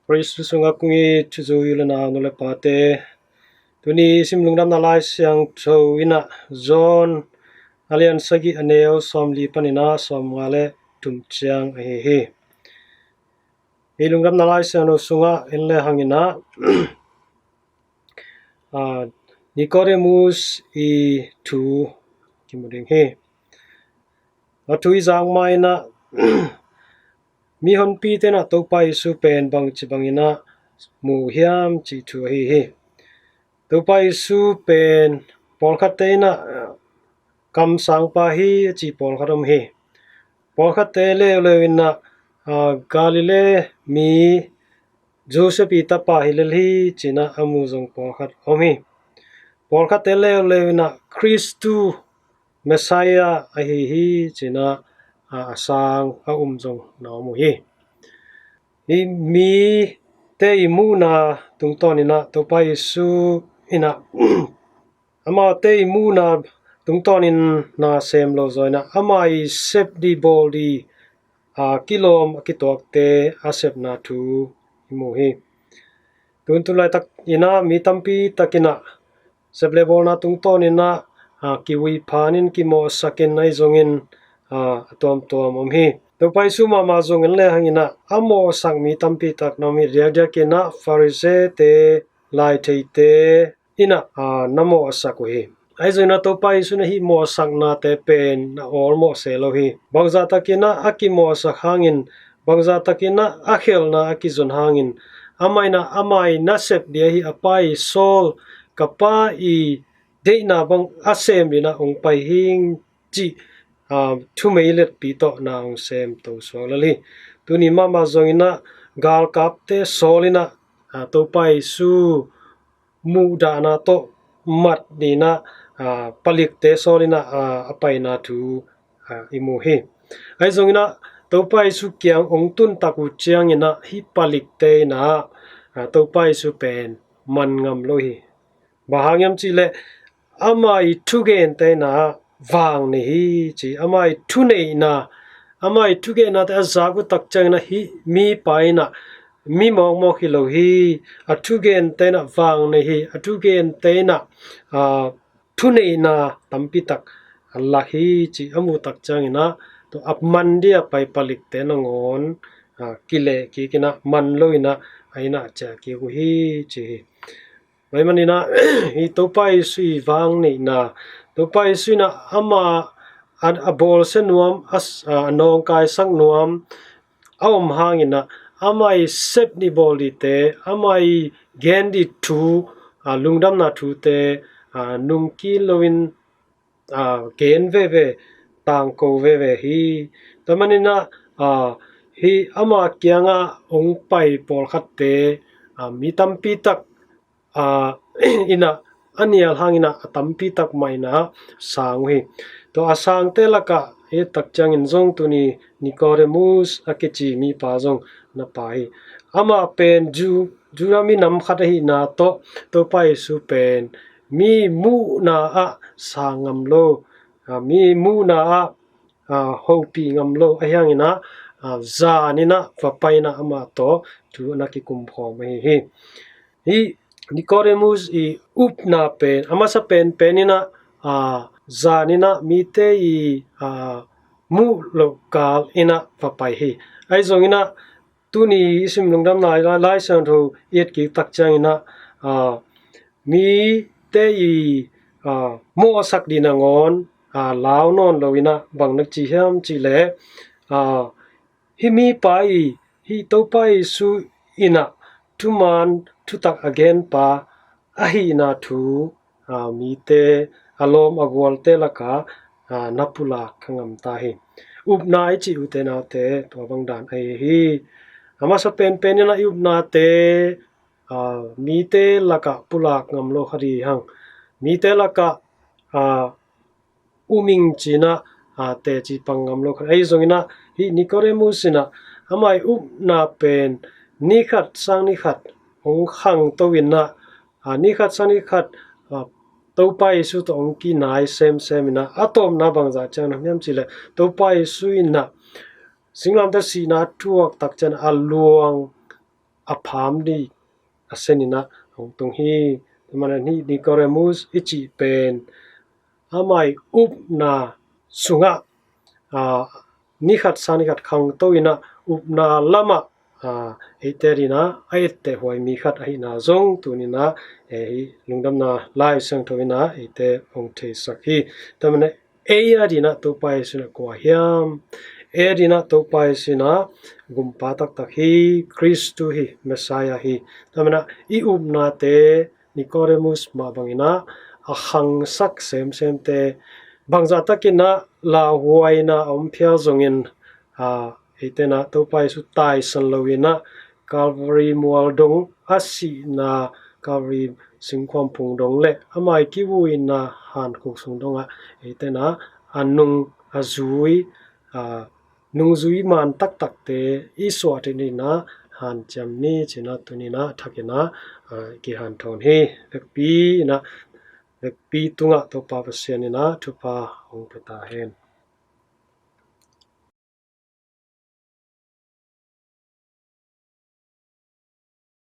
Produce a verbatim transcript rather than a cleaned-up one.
Khrih Jesuh sungah kong it, u le nau, nu le pate, tuni i sim lungdamna Lai Siangtho in ah John a lian sagih, a neu sawmli panin ah sawmnga le thum ciang ahi hi. I lungdamna Lai Siangtho sungah en le hang in ah, ah, Nicodemus i thu kimu ding hi. A thu i zak ma in ah, mi honpite in ah Topa Jesuh pen bangci bangin ah mu hiam cih thu ahi hi. Topa Jesuh pen pawlkhatte in ah, kamsangpa hi a ci pawlkhat om hi. Pawlkhatte leuleu in ah, ah, Galilee mi Joseph i tapa hi lel hi ci-in ah a mu zong pawlkhat om hi. Pawlkhatte leuleu in ah Khristu Messiah ahi hi ci-in ah, ah, a sang a um zong na om uh hi. Hih mite i muhna tungtawn in ah Topa Jesuh in ah, amaute i muhna tungtawnin na sem lo zaw in ah, ama i sep dih bawl dih, ah, kilawm a kituakte a sepna thu i mu hi. Tun tun laitak in ah mi tampi tak in ah sep le bawlna tungtawn in ah, ah, kiui phan in, kimawhsak in, ahi zongin, ah, a tuamtuam om hi. Topa Jesuh mahmah zong en le hang in ah a mawhsak mi tampi tak na om hi. Diakdiak in ah Farisee-te, laitheite in ah, ah, na mawhsak uh hi. Ahi zongin ah Topa Jesuh in ah hih mawhsaknate pen na awlmawh se lo hi. Bangzah takin ah a kimawhsak hangin, bangzah takin ah a khelhna a kizon hangin, amah in ah ama i nasep dih ahi a Pa i sawl, ka Pa i deihna bang a sem dih in ah hong pai hing cih, ah, thumei letpi tawh na hong sem to suak lel hi. Tuni mahmah zong in ah galkapte sawl in ah, ah, Topa Jesuh muhdahna tawh mat ni in ah, ah, palikte sawl in ah, ah, a paina thu, ah, i mu hi. Ahi zongin ah Topa Jesuh kiang hong tun tak uh ciangin ah hih palikte in ah, ah, Topa Jesuh pen man ngam lo hi. Bang hang hiam cih leh ama i thugente in ah vang nei hi ci. Ama i thuneihna, ama i thugennate a zak uh tak ciangin ah hih mipa in ah, mi mawkmawk hi lo hi. A thugente in ah vang nei hi. A thugente in ah, ah, thuneihna tampi tak a lak hi ci a mu tak ciangin ah, tua a man dih a pai palikte nangawn, ah, kileh kik in ah, man lo in ah, a inn ah ciah kik uh hi ci hi. Tua ahih manin ah, hih Topa Jesuh i vang neihna, Topa Jesuh in ah ama a, a bawlsia nuam, a s-, a nawngkaisak nuam a om hangin ah, ama i sep dih bawl dihte, ama i gen dih thu, a, lungdamna thute, a, nungkil loin, a, gen veve, tangko veve hi. Tua ahih manin ah, a, hih ama kiangah hong pai pawlkhatte, a, mi tampi tak, a, in ah a nial hangin ah a tampi tak mah in ah sang uh hi. Tua a sangte lakah i et tak ciangin zong tuni Nicodemus a kici mipa zong na pai hi. Amah pen Ju-, Judah minam khat ahihna tawh Topa Jesuh pen mi muhna ah sang ngam lo, a, mi muhna ah, a, hopih ngam lo ahi hangin ah, a, zan in ah va pai in ah amah tawh thu na kikum khawm ahi hi. Hih Nicodemus i upna pen, a masa penpen in ah, a, zan in ah mite i, a, muh loh kal in ah va pai hi. Ahi zongin ah tuni i sim lungdamna Lai, Lai Siangtho i et kik tak ciangin ah, a, mite i, a, mawhsak dih nangawn, a, lau nawn lo in ah bang na ci hiam cih leh, a, hih mipa i, hih Topa Jesuh in ah thuman thutak a genpa ahihna thu, a, mite, a lawm a gualte lakah, a, na pulak kha ngam ta hi. Upna i cih, ute naute, tua bang dan ahi hi. A masa penpen in ah i upnate, a, mite lakah pulak ngam lo kha dih hang. Mite lakah, a, um ing ci-in ah, a, teci pang ngam lo kha. Ahi zongin ah hih Nicodemus in ah ama i upna pen ni khat sang ni khat hong khangto in ah, a, ni khat sang ni khat, a, Topa Jesuh tawh hong kinai semsem in ah, a tawpna bangzah ciang na hiam cih leh Topa Jesuh in ah singlamteh sihna thuak tak ciang a luang a pham ding a sen in ah hong tung hi. Tua manin ah Ni- Nicodemus i cih pen amah i upna sungah aa, ni khat sang ni khat khangto in ah upna lamah aa, eite adingin ah a ettehhuai mi khat ahihna zong tuni-in ah eh, hih Lungdamna Lai Siangtho in ah eite hong theisak hi. Tua manin ah ei adingin ah Topa Jesu in ah kua hiam? Ei adingin ah Topa Jesu in ah gumpa taktak hi, Khristu hi, Messiah hi. Tua manin ah i upnate Nicodemus mah bangin ah a khangsak semsemte, bangzah takin ah lauhuaina a om phial zongin aa, eite in ah Topa Jesu taisan loin ah Calvary mual dong, a sihna Calvary singkhuam phung dong le amah i kivuina hankhuk sung dongah eite in ah a nung a zui aa, nungzui man taktakte i suah theih nadingin ah hanciam ni ci-in ah tuni-in ah thakin ah aa, kihanthawn hi. Vekpi in ah, vekpi tungah Topa Pasian in ah thupha hong pia ta hen.